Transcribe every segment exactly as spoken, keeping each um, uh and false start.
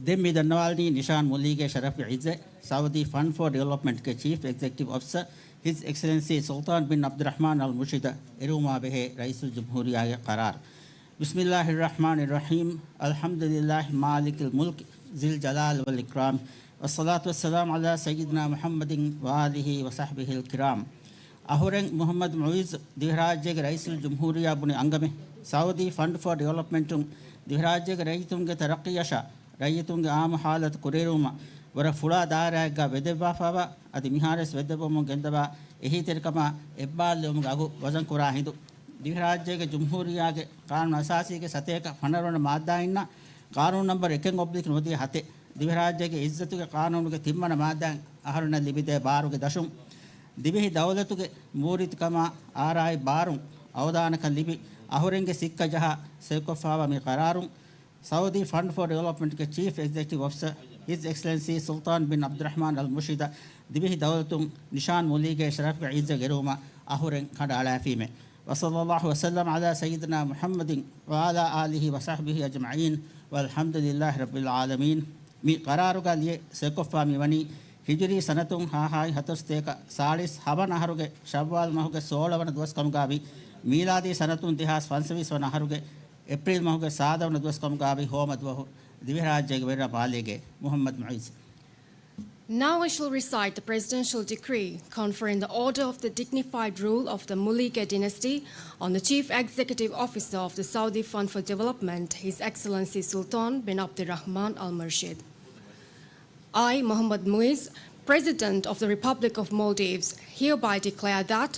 ދެން މި ދަންނަވާލަނީ ނިޝާން މުލީގެ ޝަރަފްގެ ޢިއްޒަތް، ސައުދީ ފަންޑް ފޯ ޑިވެލޮޕްމަންޓްގެ ޗީފް އެގްޒެކެޓިވް އޮފިސަރ، ހިޒް އެކްސެލެންސީ ސުލްޠާން ބިން ޢަބްދުއްރަޙްމާން އަލް މުރްޝިދަށް އެރުވުމާ ބެހޭ ރައީސުލްޖުމްހޫރިއްޔާގެ ޤަރާރު. بسم الله الرحمن الرحيم. الحمد لله مالك الملك ذي الجلال والإكرام. والصلاة والسلام على سيدنا محمد وآله وصحبه الكرام. އަހުރެން މުޙައްމަދު މުޢިއްޒު ދިވެހިރާއްޖޭގެ ރައީސުލްޖުމްހޫރިއްޔާ ބުނި އަންގަމެ، ސައުދީ ފަންޑް ފޯ ޑިވެލޮޕްމަންޓުން ދިވެހިރާއްޖޭގެ ރައްޔިތުންގެ ތަރައްޤީއަށާ ރައްޔިތުންގެ އާއްމު ޙާލަތު ކުރިއެރުވުމަށް ވަރަށް ފުޅާ ދާއިރާއެއްގަ ވެދެއްވާފައިވާ، އަދި މިހާރުވެސް ވެދެއްވަމުން ގެންދަވާ އެހީތެރިކަމާ އެއްބާރުލެވުމުގެ އަގު ވަޒަންކުރާ ހިނދު، ދިވެހިރާއްޖޭގެ ޖުމްހޫރިއްޔާގެ ޤާނޫނު އަސާސީގެ ސަތޭކަ ފަނަރަ ވަނަ މާއްދާއިންނާ، ޤާނޫނު ނަންބަރު އެކެއް އޮބްލިކް ނުވަދިހަ ހަތެއް، ދިވެހިރާއްޖޭގެ ޢިއްޒަތުގެ ޤާނޫނުގެ ތިންވަނަ މާއްދާއިން އަހަރުންނަށް ލިބިދޭ ބާރުގެ ދަށުން، ދިވެހި ދައުލަތުގެ މޫރިތިކަމާ އާރާއި ބާރުން އަވަދާނަކަން ލިބި، އަހުރެންގެ ސިއްކަ ޖަހާ ސައިކޮށްފައިވާ މި ޤަރާރުން، ސައުދީ ފަންޑް ފޯ ޑިވެލޮޕްމަންޓްގެ ޗީފް އެގްޒެކެޓިވް އޮފިސަރ، ހިޒް އެކްސެލެންސީ ސުލްޠާން ބިން ޢަބްދުއްރަޙްމާން އަލް މުރްޝިދަށް ދިވެހި ދައުލަތުން ނިޝާން މުލީގެ ޝަރަފްގެ ޢިއްޒަތް އެރުވުމަށް އަހުރެން ކަނޑައަޅާފީމޭ. وصلى الله وسلم على سيدنا محمد وعلى آله وصحبه أجمعين والحمد لله رب العالمين. މި ޤަރާރުގަ ލިޔެ ސައިކޮށްފަ މިވަނީ ހިޖުރީ ސަނަތުން ހާހާއި ހަތަރުސަތޭކަ ސާޅީސް ހަވަނަ އަހަރުގެ ޝައްވާލް މަހުގެ ސޯޅަ ވަނަ ދުވަސް ކަމުގައި ވި، މީލާދީ ސަނަތުން ދެހާސް ފަންސަވީސް ވަނަ އަހަރުގެ އޭޕްރީލް މަހުގެ ސާދަ ވަނަ ދުވަސް ކަމުގައި ވި ހޯމަ ދުވަހު ދިވެހިރާއްޖޭގެ ވެރިރަށް މާލޭގެ މުޙައްމަދު މުޢިއްޒު. Now I shall recite the presidential decree conferring the order of the dignified rule of the Mulige dynasty on the Chief Executive Officer of the Saudi Fund for Development, His Excellency Sultan bin Abdurrahman Al Murshid. I, Mohammad Muiz, President of the Republic of Maldives, hereby declare that,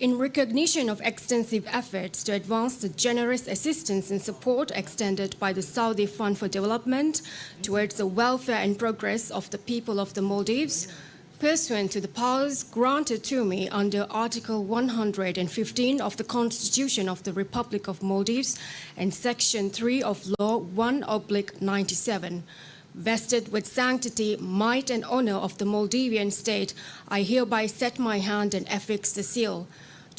in recognition of extensive efforts to advance the generous assistance and support extended by the Saudi Fund for Development towards the welfare and progress of the people of the Maldives, pursuant to the powers granted to me under Article one hundred and fifteen of the Constitution of the Republic of Maldives and Section three of Law one oblique ninety-seven, vested with sanctity, might, and honor of the Maldivian state, I hereby set my hand and affix the seal.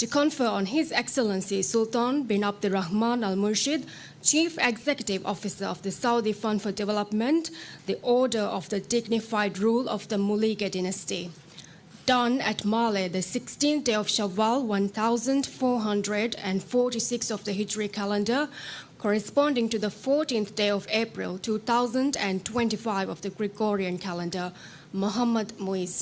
To confer on His Excellency Sultan bin Abdurrahman Al Murshid, Chief Executive Officer of the Saudi Fund for Development, the Order of the Dignified Rule of the Mulige dynasty. Done at Male, the sixteenth day of Shawwal, one thousand four hundred and forty-six of the Hijri calendar, corresponding to the fourteenth day of April, two thousand and twenty-five of the Gregorian calendar. Mohammad Muiz.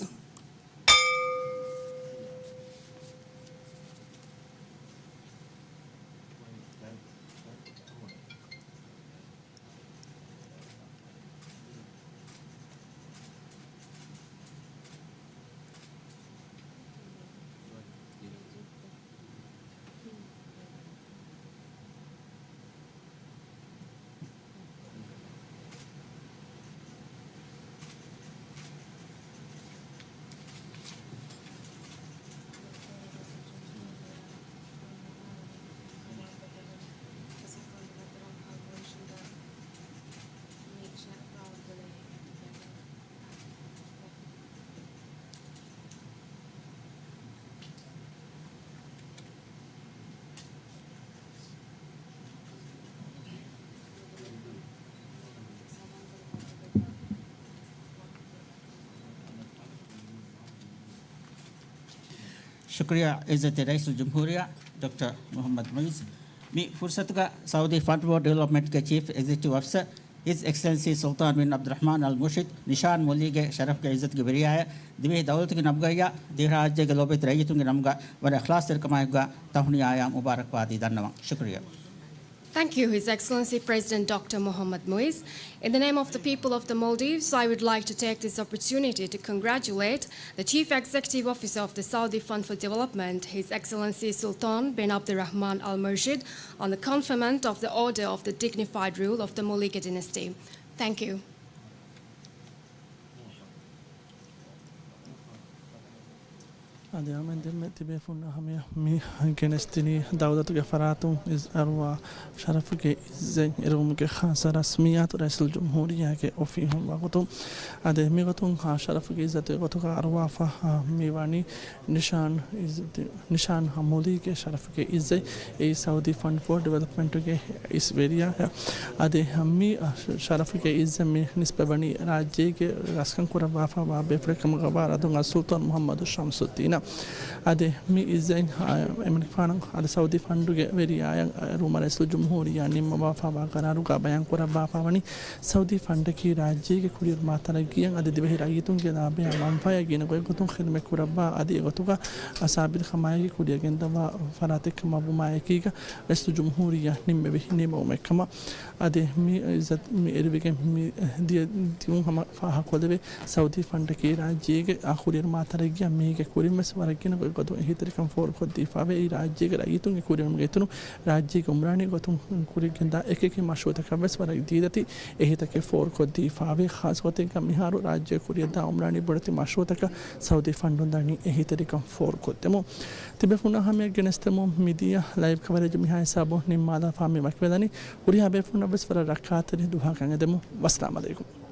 ޝުކުރިއްޔާ ޢިއްޒަތްތެރި ރައީސުލްޖުމްހޫރިއްޔާ ޑޮކްޓަރ މުޙައްމަދު މުޢިއްޒު. މި ފުރުޞަތުގަ ސައުދީ ފަންޑް ފޯ ޑިވެލޮޕްމަންޓްގެ ޗީފް އެގްޒެކެޓިވް އޮފިސަރ، ހިޒް އެކްސެލެންސީ ސުލްޠާން ބިން ޢަބްދުއްރަޙްމާން އަލް މުރްޝިދް ނިޝާން މުލީގެ ޝަރަފްގެ ޢިއްޒަތުގެ ވެރިޔާއަށް ދިވެހި ދައުލަތުގެ ނަމުގައްޔާ ދިވެހިރާއްޖޭގެ ލޯބިވެތި ރައްޔިތުންގެ ނަމުގަ ވަރަށް އިޚްލާޞްތެރިކަމާއެކުގަ ތަހުނިޔާއާ މުބާރަކްބާދީ ދަންނަވަން. ޝުކުރިއްޔާ. Thank you, His Excellency President Doctor Mohammad Muiz. In the name of the people of the Maldives, I would like to take this opportunity to congratulate the Chief Executive Officer of the Saudi Fund for Development, His Excellency Sultan bin Abdurrahman Al Murshid, on the conferment of the Order of the Dignified Rule of the Mulige dynasty. Thank you. އަދި އަޅުމެން ދެންމެ ތިބޭފުންނާ ހަމަޔަށް މި ގެނެސްދިނީ ދައުލަތުގެ ފަރާތުން އިޒް އަރުވާ ޝަރަފުގެ އިއްޒަތް އެރުވުމުގެ ޚާއްޞަ ރަސްމިއްޔާތު ރައީސުލްޖުމްހޫރިއްޔާގެ އޮފީހުން ވަގުތު. އަދި މިގޮތުން ޝަރަފުގެ އިއްޒަތުގެ ގޮތުގަ އަރުވާފަ މި ވަނީ ނިޝާން އިޒް-، ނިޝާން މުލީގެ ޝަރަފުގެ އިއްޒަތް އެއީ ސައުދީ ފަންޑް ފޯ ޑިވެލޮޕްމަންޓުގެ އިސްވެރިޔާ. އަދި މި ޝަރަފުގެ އިއްޒަތް މި ނިސްބަތްވަނީ ރާއްޖޭގެ ރަސްކަން ކުރައްވާފައިވާ ބޭފުޅެއް ކަމަށްވާ ރަދުން އަލްސުލްޠާން މުޙައްމަދު ޝަމްސުއްދީނަށް. އަދި މި އިއްޒަތް އެމަނިކުފާނަށް އަދި ސައުދީ ފަންޑުގެ ވެރިޔާއަށް އެރުވުމަށް ރައީސުލްޖުމްހޫރިއްޔާ ނިންމަވާފައިވާ ގަރާރުގަ ބަޔާން ކުރައްވާފައިވަނީ ސައުދީ ފަންޑަކީ ރާއްޖޭގެ ކުރިއެރުމާ ތަރައްގީއަށް އަދި ދިވެހި ރައްޔިތުންގެ ލާބަޔާ މަންފާޔާ ގިނަ ގޮތްގޮތުން ޚިދުމަތް ކުރައްވާ އަދި އެގޮތުގަ ސާބިތު ކަމާއެކީ ކުރިއަށް ގެންދަވާ ފަރާތެއް ކަމަށް ވުމާއެކީގަ ރައީސުލްޖުމްހޫރިއްޔާ ނިންމެވި ނިންމުމެއް ކަމަށް. އަދި މި އިއްޒަތް މި އެރިވިގެން މި ދިޔަ ދިއުން ހަމަ ފާހަގަކޮށްލެވޭ، ސައުދީ ފަންޑަކީ ރާއްޖޭގެ އާ ކުރިއެރުމާ ތަރައްގީއަށް މީގެ ކުރިން ވެސް ވަރަށް ގިނަ ގޮތްގޮތުން އެހީތެރިކަން ފޯރުކޮށްދީފައިވޭ. އެއީ ރާއްޖޭގެ ރައްޔިތުންގެ ކުރިއެރުމުގެ އިތުރުން ރާއްޖޭގެ އުމްރާނީ ގޮތުން ކުރިއަށް ގެންދާ އެކި އެކި މަޝްރޫއުތަކަށް ވެސް ވަރަށް ދީދަތި އެހީތަކެއް ފޯރުކޮށްދީފައިވޭ. ޚާއްޞަގޮތެއްގަ މިހާރު ރާއްޖޭގަ ކުރިއަށްދާ އުމްރާނީ ބޮޑެތި މަޝްރޫއުތަކަށް ސައުދީ ފަންޑުން ދަނީ އެހީތެރިކަން ފޯރުކޮށްދެމުން. ތިބޭފުންނާ ހަމަޔަށް ގެނެސްދެމުން މިދިޔަ ލައިވް ކަވަރޭޖު މިހާ ހިސާބުން ނިންމާލާފަ މި ވަކިވެލަނީ. ހުރިހާ ބޭފުންނަށް ވެސް ވަރަށް ރައްކާތެރި ދުވަހަކަށް އެދެމުން. ވައްސަލާމް އަލައިކުމް.